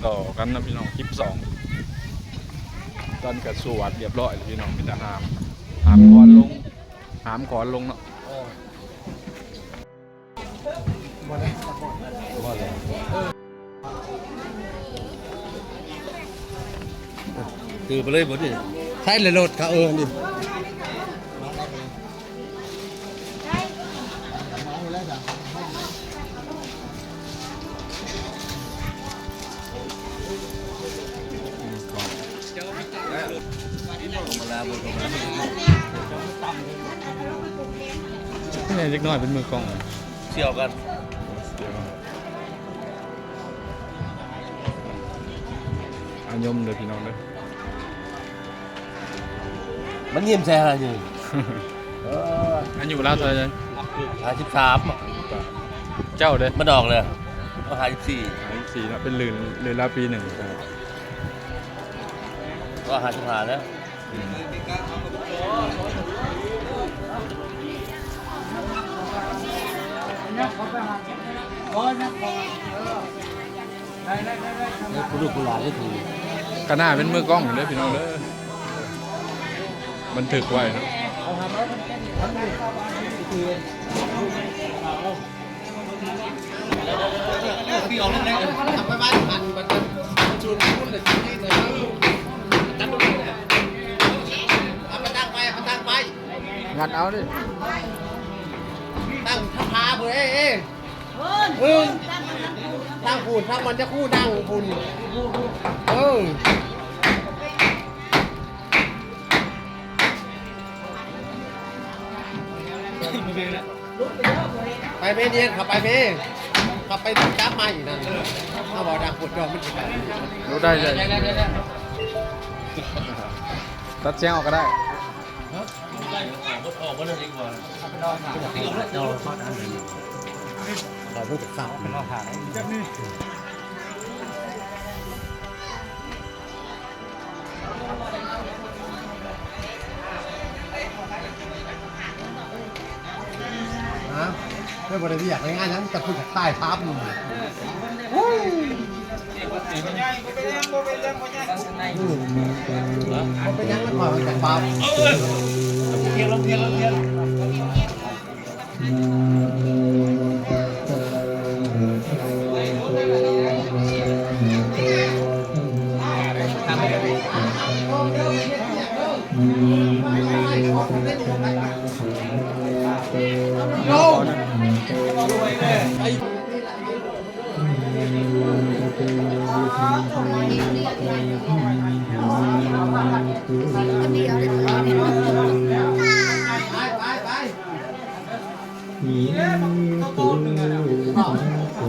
ຕໍ່ກັນນະພີ່ນ້ອງ ຄລິບສອງ ຕອນກະສວດລຽບຮ້ອຍແລ້ວພີ່ນ້ອງ ມີແຕ່ຫາມ ຫາມຂອນລົງ ຫາມຂອນລົງເນາະ. ຖືໄປເລີຍບໍ່ນີ້ ໃຊ້ແລ້ວລົດເຂົາ ເອີ ນີ້. ນີ້ເດັກນ້ອຍເປັນມືກ້ອງ ສ່ຽວກັນ ອາຍົມເດີພີ່ນ້ອງເດີ. ມັນຍິ້ມໃສ່ຫາຢູ່ ເອີ ອາຍຸລາວເທົ່າໃດ? ຫ້າສິບສາມ. ເຈົ້າເດ້? ມັນອອກແລ້ວ ເອົາ ຫ້າສິບສີ່ ຫ້າສິບສີ່ເນາະ ເປັນລື່ນ ລື່ນລາວປີໜຶ່ງ ກໍຫ້າສິບຫ້າແລ້ວ. ເອີ ຜູ້ລູກຜູ້ຫຼານນີ້ຖື ກະໜ້າເປັນມືກ້ອງເດີພີ່ນ້ອງເດີ ບັນທຶກໄວ້ເນາະ. ງັດເອົາເດ້ ຕັ້ງທາງພາພຸ້ນ ເອີ ເອີ ຕັ້ງພຸ້ນ ຕັ້ງມັນຈະຄູ່ນັ່ງພຸ້ນ ເອີ. ໄປເມ ນຽນເຂົ້າໄປເມ ເຂົ້າໄປຈັບໄມ້ນັ້ນ ເຮົາເວົ້າດັງໂພດດອກມັນຊິໄປ ຮູ້ໄດ້ເລີຍ ຕັດສຽງອອກກະໄດ້. ຮະ ເຈົ້າບໍ່ໄດ້ວຽກໄດ້ງານຫຍັງ ແຕ່ຜູ້ຈະຖ່າຍພາບຢູ່ ໂອ້ຍ ບໍ່ເປັນຫຍັງ ບໍ່ເປັນຫຍັງ ບໍ່ເປັນຫຍັງ ບໍ່ເປັນຫຍັງ ມັນຂອຍມັນຈະປາບ.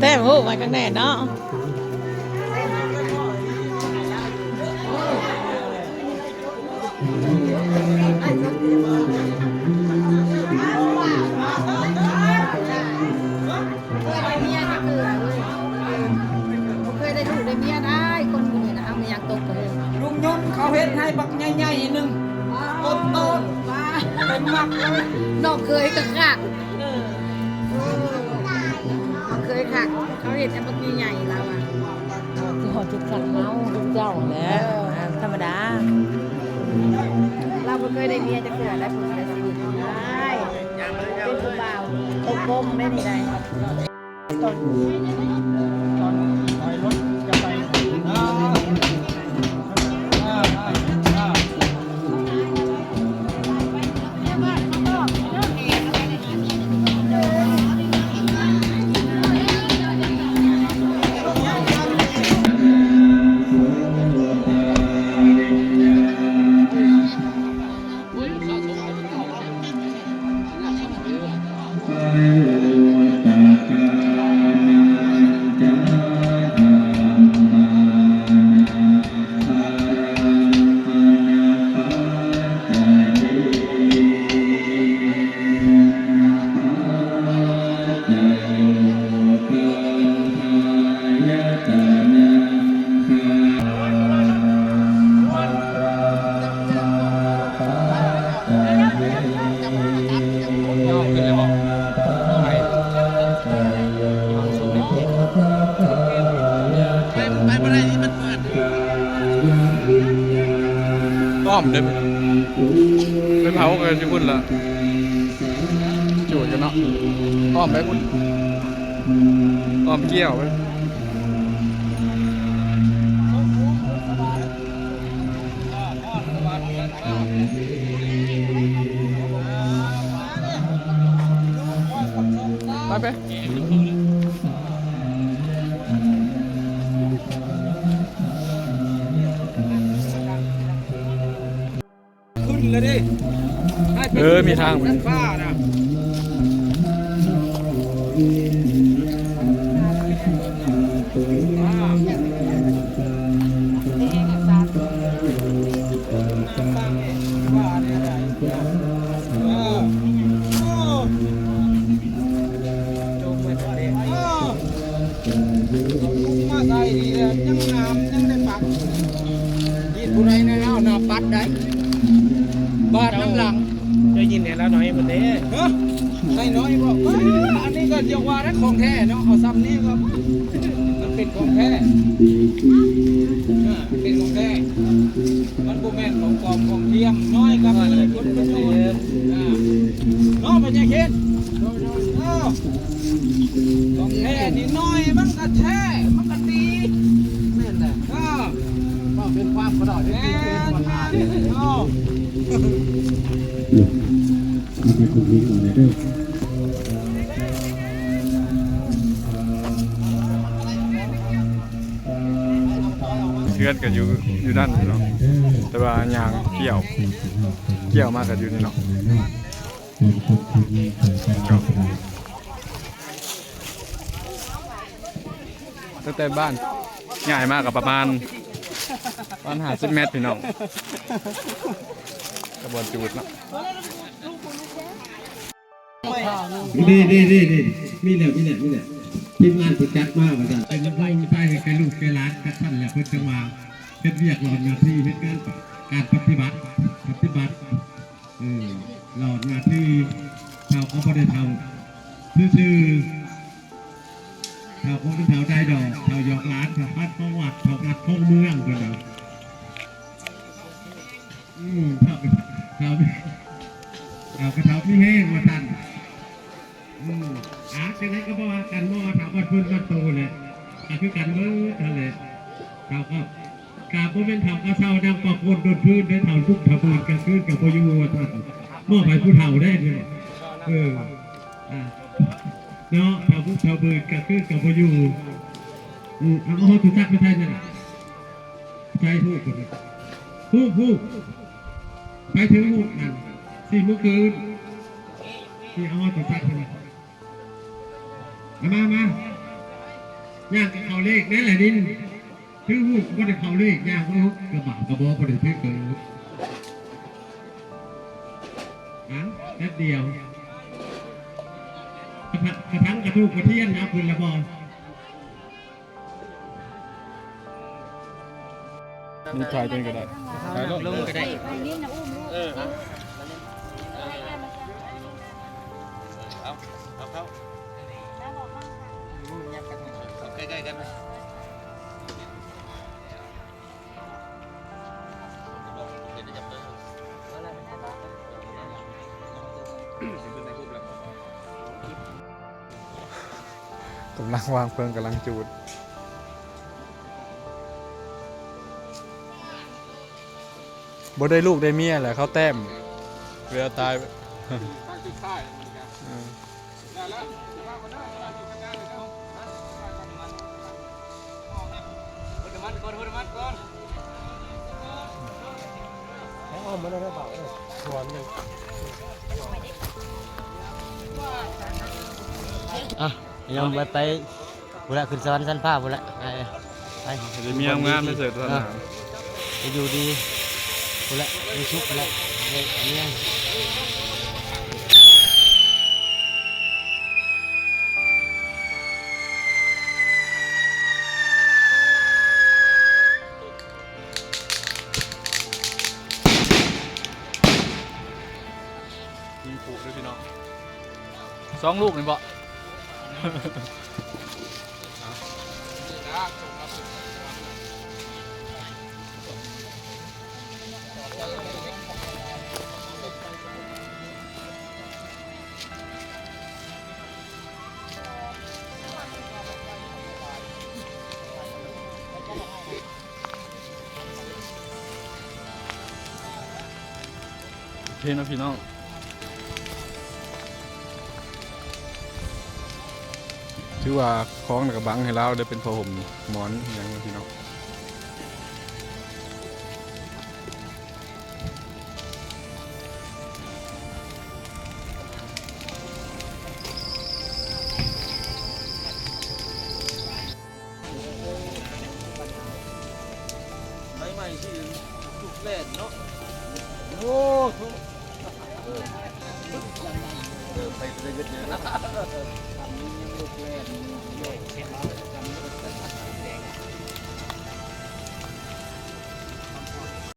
ແຕ້ມຮູບໄວ້ກັນແດ່ເນາະ. ບໍ່ເຄີຍໄດ້ລູກໄດ້ເມຍໄດ້ ຄົນຜູ້ນີ້ນະ ເອົາແມ່ນຫຍັງຕົກເລີຍ ລຸງຍົນເຂົາເຮັດໃຫ້ບັກໃຫຍ່ໆໜຶ່ງ ຕົ້ນໆ ເຕັມໝັກເລີຍ ນ້ອງເຂີຍກະຄັກ ເອີ ນ້ອງເຂີຍຄັກ ເຂົາເຮັດໃຫ້ບັກໃຫຍ່ໆ ລາວວ່າ ຄືເຮົາຖືກສັກເຮົາ ເຈົ້າແຫຼະ ທຳມະດາ ລາວບໍ່ເຄີຍໄດ້ເມຍຈັກເທື່ອ ໄດ້ຜູ້ເສຍຊີວິດ ເປັນຜູ້ບ່າວຕົກລົງໄດ້ນີ້ໄດ໋. ຕອນ ຕອນຖອຍລົດຈະໄປ ໂອຕະການັນຈະ ອ້ອມເດ້ ໄປເຜົາກັນຢູ່ພຸ້ນລະ ຈູດກັນເນາະ ອ້ອມໄປພຸ້ນ ອ້ອມກ່ຽວໄປ. ໄປ ໄປ. ຂຶ້ນແລ້ວເດ້ ເອີ ມີທາງ ຊັ້ນຟ້ານະ. ມາໃສ່ນີ້ແຫຼະ ຍັງງາມ ຍັງໄດ້ປັດ ດີດຜູ້ໃດແນ່ລາວໜ້າປັດໄດ້ ບາດນຳຫຼັງ. ໄດ້ຍິນແນ່ລາວໜ້ອຍພຸ້ນເດ້ ຮະ ໃສ່ໜ້ອຍບໍ່? ເອີ ອັນນີ້ກໍຢາກວ່າໄດ້ຂອງແທ້ເນາະ ເອົາຊ່ຳນີ້ກໍ ມັນເປັນຂອງແທ້ ເອີ ມັນເປັນຂອງແທ້ ມັນບໍ່ແມ່ນຂອງປອມຂອງທຽມ ນ້ອຍກໍມີຄຸນປະໂຫຍດ ເນາະ ພະຍາເຄນ ເອີ. ຂອງແທ້ນີ້ໜ້ອຍມັນກະແທ້ ມັນກະດີ ແມ່ນແຫຼະ ເອີ ເວົ້າເປັນຄວາມກໍໄດ້ ແມ່ນ ແມ່ນ ເອີ ເອົາໄປຄຸກເຮັດເອົາແດ່ເດີ. ເຮືອນກໍຢູ່ ຢູ່ນັ້ນເນາະ ແຕ່ວ່າຍ່າງກ່ຽວ ກ່ຽວມາກໍຢູ່ນີ້ເນາະ. ຕັ້ງແຕ່ບ້ານຍ້າຍມາກໍປະມານ ປະມານຫ້າສິບແມັດພີ່ນ້ອງ ກະບ່ອນຈູດເນາະ. ເດ້ ເດ້ ເດ້ ເດ້ ມີແລ້ວ ມີແລ້ວ ມີແລ້ວ ທີມງານຊິຈັດມາວ່າຊັ້ນ ເປັນໃຫ້ລູກໃຫ້ຫຼານກັນຊັ້ນແຫຼະ ເພິ່ນຈັ່ງວ່າເຮັດວຽກຫຼອນໜ້າທີ່ ເຮັດງານການປະຕິບັດ ປະຕິບັດ. ເອີ ຫຼອນໜ້າທີ່ ເຖົ້າກໍບໍ່ໄດ້ເຖົ້າຊື່ໆ ເຖົ້າກໍບໍ່ເຖົ້າໃດດອກ ເຖົ້າຢອກຫຼານ ເຖົ້າພັດຂອງວັດ ເຖົ້າວັດຂອງເມືອງ ເພິ່ນວ່າ ອືມ ເຖົ້າ ເຖົ້າ ເຖົ້າກໍເຖົ້າມີແຮງວ່າຊັ້ນ. ອືມ ອ່າ ຈັ່ງໃດກໍບໍ່ວ່າກັນ ບໍ່ວ່າເຖົ້າວັດເພິ່ນວັດໂຕແຫຼະ ກໍຄືກັນເບີດຫັ້ນແຫຼະ ເຖົ້າກໍ ກະບໍ່ແມ່ນເຖົ້າກະເຊົາ ດັງປອກໂກນດົນພື້ນເດ້ ເຖົ້າບຸກເຖົ້າບືນກາງຄືນກະບໍ່ຢູ່ວ່າຊັ້ນ ມອບໃຫ້ຜູ້ເຖົ້າໄດ້ນີ້ ເອີ ອ່າ ເນາະ ເຖົ້າບຸກເຖົ້າບືນກາງຄືນກະບໍ່ຢູ່ ອືມ ເອົາ ເອົາໂທລະສັບໄປໃສ່ນັ້ນລະ ໃສ່ຮູບພຸ້ນ ຮູບ ຮູບ ໄປຖືຮູບນັ້ນ ສີ່ໂມງຄືນ ນີ້ ເອົາໂທລະສັບໄປນັ້ນ ມາ ມາ ມາ ຍ່າງກໍເຂົ້າເລກແນ່ແຫຼະນີ້ ຖືຮູບກໍບໍ່ໄດ້ເຂົ້າເລກ ຍ່າງ ໂອ້ ກະບາກະບໍ່ ບໍ່ໄດ້ຖືກະ ອ້າວ ແປັບດຽວ ກະຖ- ກະຖັງກະທູບກະທຽນເອົາຂຶ້ນລະບໍ່? ນີ້ຖ່າຍຕົວນີ້ກໍໄດ້ ຖ່າຍລົງກໍໄດ້ ເອີ ເອົາ ເອົາເຂົ້າ ເຂົ້າໃກ້ໆກັນ ກຳລັງວາງເພີງ ກຳລັງຈູດ ບໍ່ໄດ້ລູກໄດ້ເມຍແຫຼະ ເຂົາແຕ້ມ ເວລາຕາຍ ອ່ະ ຍອມໄປ ໄປ ພຸ້ນລະ ຂຶ້ນສະຫວັນຊັ້ນຟ້າພຸ້ນລະ ໄປ ໄປ ໄປເມືອງງາມໄປເສີດສະຫວັນ ເອີ ໄປຢູ່ດີພຸ້ນລະ ຢູ່ສຸກພຸ້ນລະ ໄປເມືອງ. ຍິງຄຸເດີພີ່ນ້ອງ ສອງລູກນີ້ບໍ? ເອົາ ເອົາ ເອົາ. ເຫັນເນາະພີ່ນ້ອງ ຖືວ່າຄອງນະກະບັງໃຫ້ລາວໄດ້ເປັນຜ້າຫົ່ມໝອນອີ່ຫຍັງເນາະພີ່ນ້ອງ. ໃໝ່ໆ ຊິສຸກແລ້ວເນາະ. ໂອ້ໂຫ ເອີ ເອີ ໄປໄດ້ເງິນເດີ.